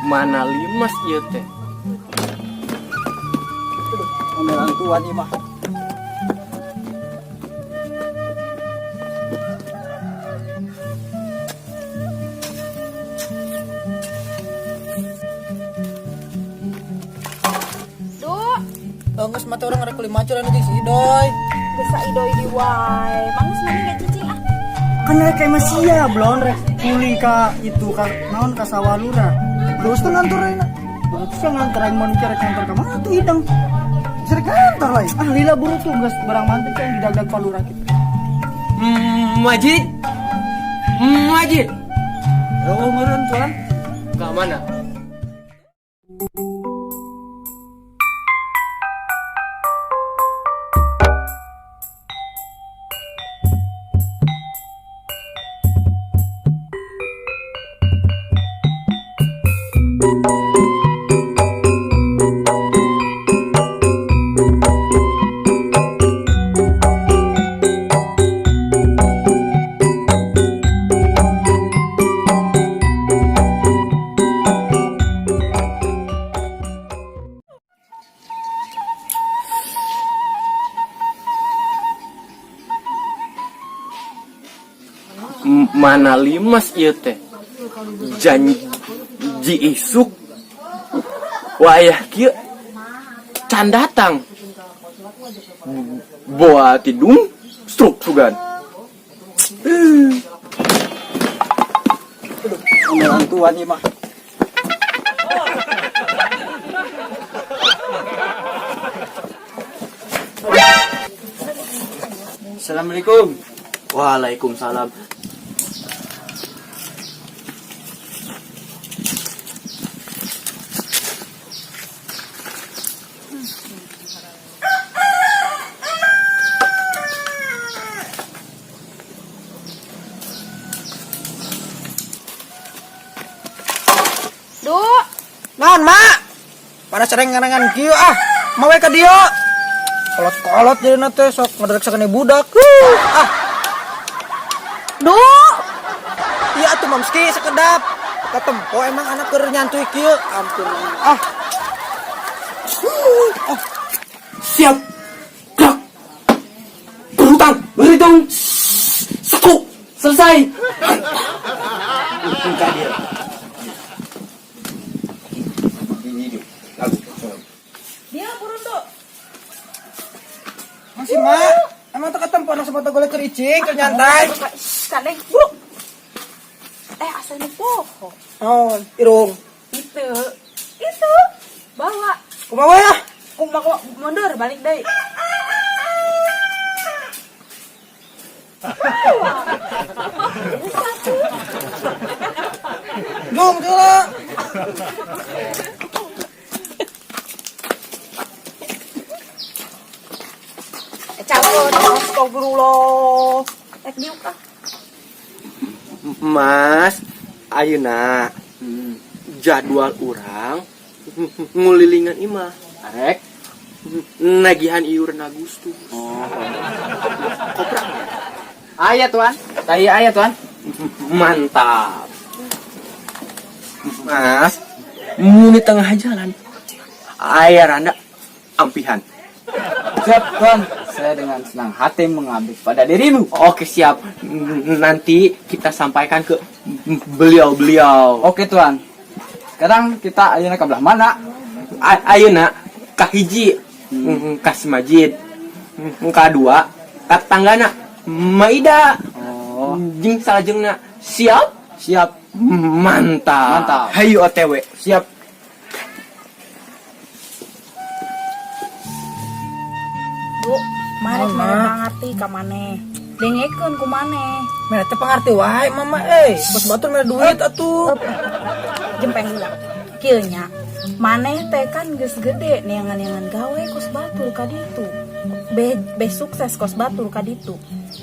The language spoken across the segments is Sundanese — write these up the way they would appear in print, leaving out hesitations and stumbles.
Mana limas ieu teh? Omelan tuan ieu mah. Duh, Geus mah teh urang rek kuli macul anu jeung si Idoy. Bisa Idoy di wae. Mangus mana gak cicing ah. Kan rek kayak sia belon rek kuli ka itu ka naon ka sawah lurah. Terus tuh ngantor ayeuna. Terus tuh ngantor aing mun rek ngantor ka mana tuh idang. Bisa rek ngantor lain. Ah lila buru tuh geus barang mantik yang didagang ka lurah kitu. Majid. Majid. Oh, meureun tuan. Ka mana? Mana limas ieu teh? Janji isuk wayah kieu can datang. Boa tidung struk sugan. Omelan tuan ieu mah. Assalamualaikum. Waalaikumsalam. Duh, Naon, Mak? Pada sering ngarangan kieu ah. Mawe ka dieu. Kolot-kolot jadina teh sok ngaderek sakene budak. Huh, ah. Duh. Iya atuh Mamski sekedap. Katempo emang anak keur nyantuy kieu. Ampun. Ah. Ah. Siap. Gerak. Berhutang, berhitung. Satu. Selesai. Mantap. Dia. Dia burung tuh. Masih, Mak. Emang teu katempo anak sepatu golek keur icing, keur nyantai. Kaleng, bro. Asalnya poho. Oh, irung. Itu. Itu. Bawa. Kumaha we ah? Kumaha kok mundur balik deui. Jung, heula. Calon, astagfirullah. Rek diuk ah. Mas, ayeuna jadwal urang ngulilingan imah. Arek. Nagihan iuran Agustus. Oh. Kopra. Aya tuan. Tai aya tuan. Mantap. Mas, mun di tengah jalan aya randa ampihan. Siap tuan. Saya dengan senang hati mengabdi pada dirimu. Oke siap. Nanti kita sampaikan ke beliau-beliau. Oke tuan. Sekarang kita ayeuna ka belah mana? Ayeuna ka hiji, ka si Majid. Ka dua, ka tanggana Maida. Oh. Jeung salajengna. Siap? Siap. Mantap. Mantap. Hayu OTW. Siap. Bu, marek Mama. mere pangarti ka maneh. Dengekeun ku maneh. Mere teh pangarti wae mama euy. Bos batur mere duit atuh. Jempeng heula. Kieu nya. Maneh teh kan geus gede neangan-neangan gawe kos batur ka ditu. Be sukses kos batur ka ditu.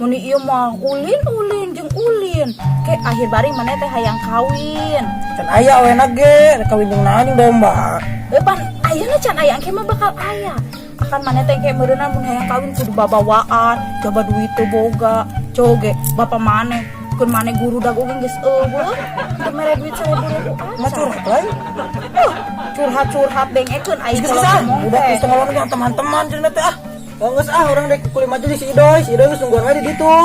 Mun ieu mah ulin-ulin jeung ulin. Ke akhir bari maneh teh hayang kawin. Can aya awena ge, rek kawin jeung naon jeung domba. Pan ayeuna can aya engke mah bakal aya. Akan maneh teh ke meureunna mun hayang kawin kudu babawaan, coba duit teu boga. Coge bapa maneh Keun maneh guru dag oge geus euweuh. Teu mere duit 1000 ribu Mah acan. Curhat lain. Curhat-curhat dengekeun aing Geus kalau ah, ngomong udah teh. geus ngomong jeung teman-teman cenah teh ah. Oh, geus ah, urang rek kuli maju di si Idoy, si Idoy geus nungguan wae di ditu.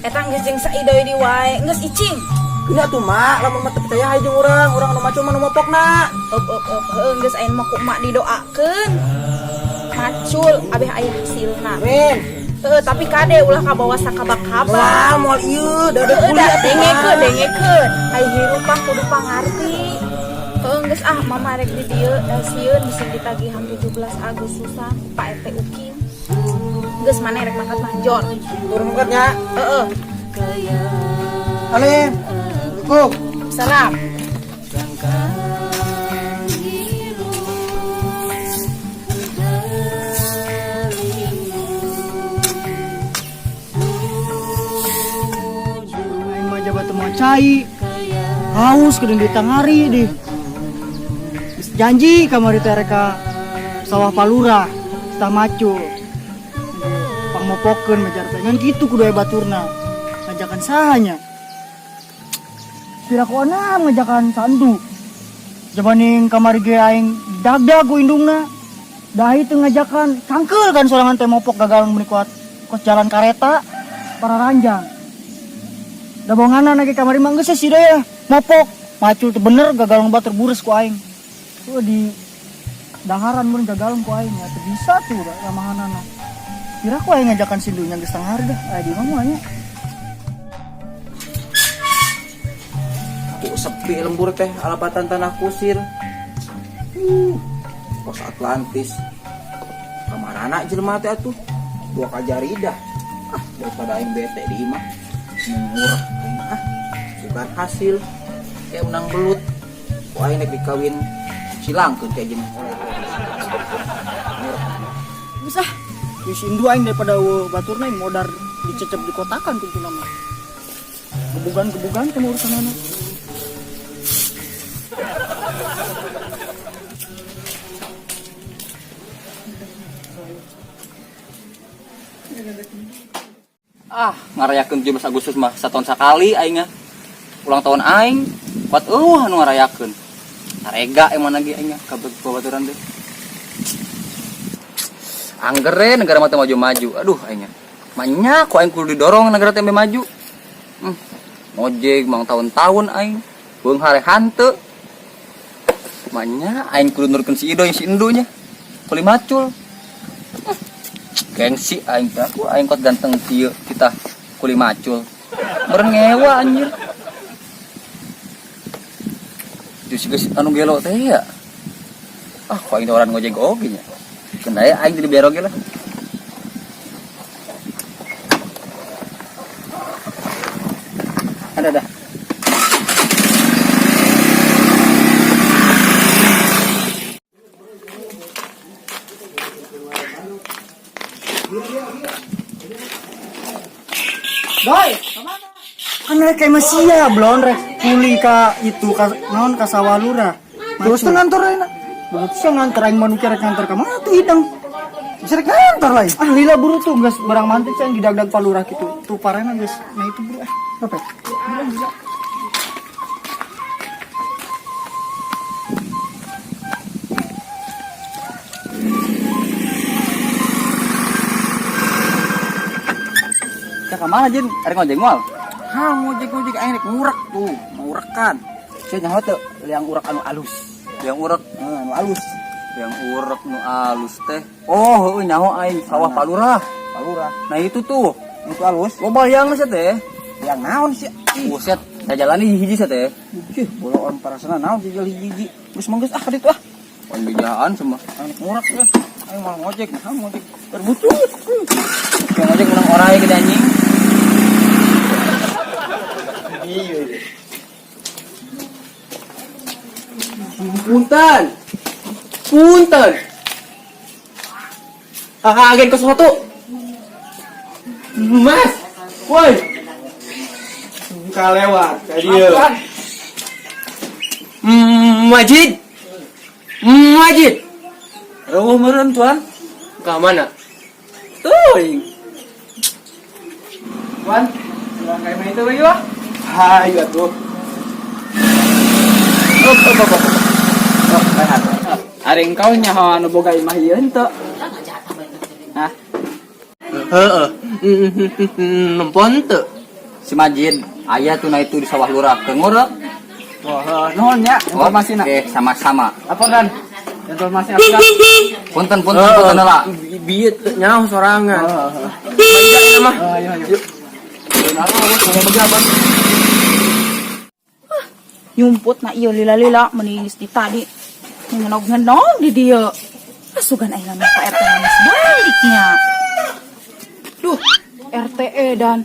Eta geus jeung saidoy di wae, geus icing. Ini atuh mak, lamun mah teu percaya hayu jeung urang, urang nu macul mah nu mopokna. Up up up, heuh geus ayeuna mah ku emak didoakeun. Macul abeh aya hasilna. Amin. Heuh, tapi kade ulah kabawa sakabak-kabak. Lah moal ieu, da Heueuh kuliah da atuh, dengekeun, Mak. Dengekeun. Ai hirup mah kudu pangarti. Heuh geus ah, mama rek di dieu da sieun bisi ditagihan 17 Agustusan Pak RT Uking. Geus maneh rek mangkat manjor. Turun mangkat nya. Heeh. Alim. Assalamualaikum. Salam. Aing mah jabat teu cai. Haus kudu ditangari deh. Geus janji kamari teh rek ka sawah Pa Lurah, tah macul. Pangmopokeun mejar teh. Ngan kitu kudu aya baturna. Ngajakan sahanya. Pira ku enam ngajakan sandu. Jabaning kamari ge aing dagdag ku indungna. Dahi teu ngajakan, kangkeul kan sorangan teh mopok gagal meuni kuat kos jalan kareta para ranjang. Da bonganan lagi kamari mah geus sih ya mopok macul teu bener gagal batur bures ku aing. Tuh di daharan mun gagal ku aing ya teu bisa tuh ramahanana. Kira ku aing ngajakan sindunya geus tengah hari dah. Aya di imah nya. Ku sepi lembur teh alapatan tanah kusir. Pos Atlantis. Kamarana jelema teh atuh. Dua kajaridah. Ah, daripada aing bete di imah. Murah aing ah. Bukan hasil. Kayak menang belut. Ku aing nek dikawin silangkeun kayak jeung oleh. Murah. Geus ah. Geus indu aing daripada eueuh baturna aing modar dicecep di kotakan kitu nama. Gebugan-gebugan teh urusanana. Ah, ngarayakeun 17 Agustus mah satahun sakali aing ah. Ulang tahun aing, kuat eueuh anu ngarayakeun. Tarega emang lagi aing ah ka babaturan teh. Anggere negara mah teu maju-maju. Aduh aing ah. Manya ku aing kudu didorong negara teh maju. Ngojek mang tahun-tahun aing. Beunghar hanteu. Manya aing kudu nurkeun si Ido si Indu nya. Kuli macul. Gengsi aing teh, aku aing kuat ganteng kieu kita kuli macul. Meureun ngewa anjir. Geus geus anu gelo teh ya. Ah, ku aing orang ngojek oge nya. Keun aya aing jadi biar oge lah. Ada dah. Doi, kan rek kayak sia blon rek kuli ka itu ka naon ka sawah lurah. Terus teu ngantor ayeuna. Begitu sia ngantor aing mah nu rek ngantor ka mana tuh hidang. Bisa rek ngantor lain. Ah lila buru tuh geus barang mantik sia didagdag pa lurah kitu. Tuh parena geus. Nah itu buru ah. Berapa? Bilang bisa. Ka mana Jin? Arek ngojek moal? Ha, ngojek-ngojek aing rek ngurek tuh, mau urekan. Sia nyaho teu liang urek anu alus. Liang urek, Heeh, anu alus. Liang urek nu alus teh. Oh, heueuh nyaho aing sawah Mana? Pa Lurah. Pa Lurah. Nah itu tuh. Itu alus. Loba liang sia teh. Liang naon sih? Buset, jalani hiji sia teh. Ih, boloon parasana naon jajal hiji-hiji. Geus mah geus ah ka ditu ah. Pon bejaan semua. Aing rek ngurek ya. Aing malah ngojek, nah ngojek berbutut. Yang ngojek menang orai gede anjing. Punten. Punten. Ah, agen 01. Mas. Woi. Kalewat ka dieu. Majid. Majid. Eueuh meureun tuan. Ka mana? Tuh. Tuan, pulang kayak main itu lagi wah. Hayu atuh. Op op op. Op. Oh, rehat. Ari engkau nyaho anu boga imah ieu henteu? Hah? Heeh. Nempon teu. Si Majid, aya tuh na itu di sawah lurah ke ngurek. Wah, nuhun nya informasina. Oke, sama-sama. Apa dan? Informasi apa? Punten punten punten lah. Bieu teu nyaho sorangan. Heeh. Panjang mah. Ayo ayo. Nyumput na iyo lila-lila meningis di tadi. Ngenog-ngenog di dia. Asugan aing mah Pak RT geus baliknya. Duh, RT dan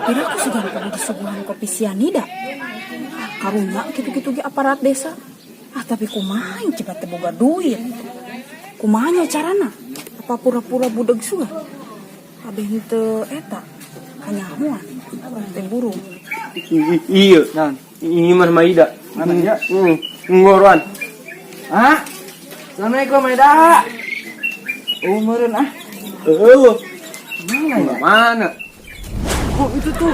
kira aku sugan kudu disuguhan kopi sianida. Karunya kitu-kitu ge aparat desa. Ah, tapi kumaha cepat teh boga duit. Kumaha nya carana? Apa pura-pura budeg sugan? Abeh henteu eta kanyahoan. Teh burung. Iya. Naon? Ini mah Maida. Mana dia? Ngoroan. Hah? Assalamualaikum Maida. Umureun ah. Heeh. Mana ya? Mana? Oh, itu tuh.